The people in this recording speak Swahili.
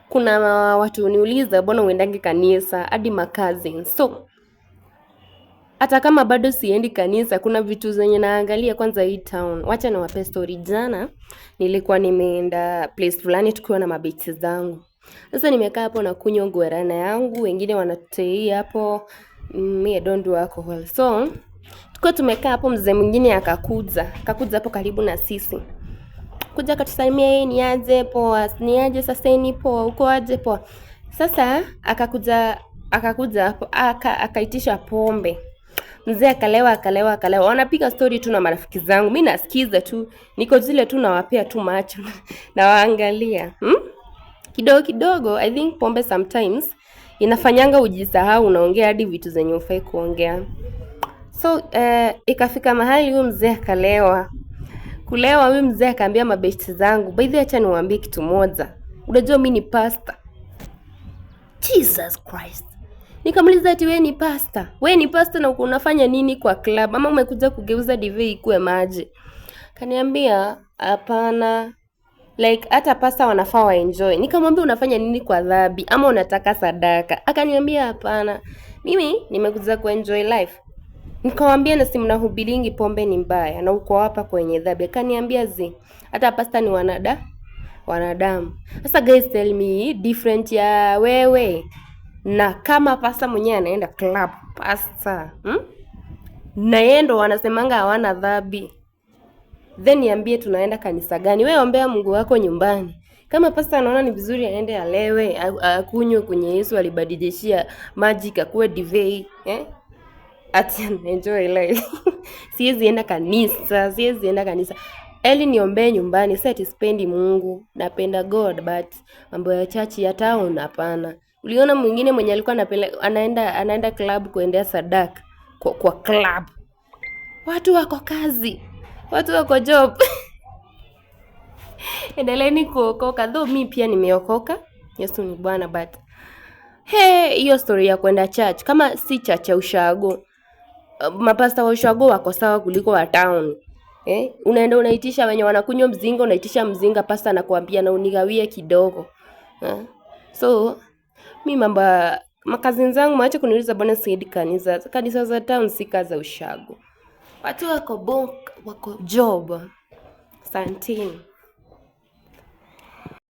Kuna watu huniuliza mbona huendangi kanisa hadi macousin. So hata kama bado siendi kanisa, kuna vitu zenye naangalia kwanza hii town. Wacha niwape story. Jana nilikuwa nimeenda place fulani tukiwa na mabesti zangu. Sasa nimekaa hapo na kunywa guarana yangu, wengine wanatei hapo, me I don't do alcohol. So tukiwa tumekaa hapo, mzee mwingine akakuja hapo karibu na sisi kuja akatusalimia, yeye ni aje poa, ni aje sasa, ni poa, uko aje poa. Sasa akakuja hapo akaitisha pombe. Mzee akalewa akalewa akalewa, wanapiga story tu na marafiki zangu, mi nasikiza tu, niko zile tu nawapea tu macho nawaangalia, Kidogo kidogo, I think pombe sometimes inafanyanga ujisahau, unaongea hadi vitu zenye hufai kuongea. So ikafika mahali huyu mzee akalewa kulewa, huyu mzee akaambia mabeshte zangu, by the way, acha niwaambie kitu moja, unajua mi ni pastor. Jesus Christ. Nikamuuliza ati wewe ni pastor? Wewe ni pastor na uko unafanya nini kwa club? Ama umekuja kugeuza divai ikuwe maji? Kaniambia hapana. Like hata pasta wanafaa waenjoy. Nikamwambia unafanya nini kwa dhambi ama unataka sadaka? Akaniambia hapana. Mimi nimekuja kuenjoy life. Nikamwambia na si mnahubiringi pombe ni mbaya na uko hapa kwenye dhambi. Akaniambia zi, hata pasta ni wanadamu. Sasa guys, tell me different ya wewe na kama pasta mwenyewe anaenda club pasta, Na yeye ndo wanasemanga hawana dhambi. Then niambie tunaenda kanisa gani? Wewe ombea Mungu wako nyumbani. Kama pasta anaona ni vizuri aende alewe, akunywe kwenye Yesu alibadilishia maji ikakuwa divai, eh? Ati enjoy life. Siwezi enda kanisa, siwezi enda kanisa. Eli niombee nyumbani, si ati sipendi Mungu, napenda God but mambo ya church ya town hapana. Uliona mwingine mwenye alikuwa anaenda club kuendea sadaka kwa club. Watu wako kazi, watu wako job. Endeleeni kuokoka, though mi pia nimeokoka. Yesu ni Bwana, but he, hiyo story ya kwenda church kama si church ya ushago, mapasta wa ushago wako sawa kuliko wa town. Eh, unaenda unaitisha wenye wanakunywa mzinga, unaitisha mzinga, pasta anakuambia na unigawie kidogo. Eh? So mi mambo macousin zangu mwache kuniuliza mbona siendi kanisa. Kanisa za town si kaza za ushago. Watu wako bonk, wako job. Asanteni.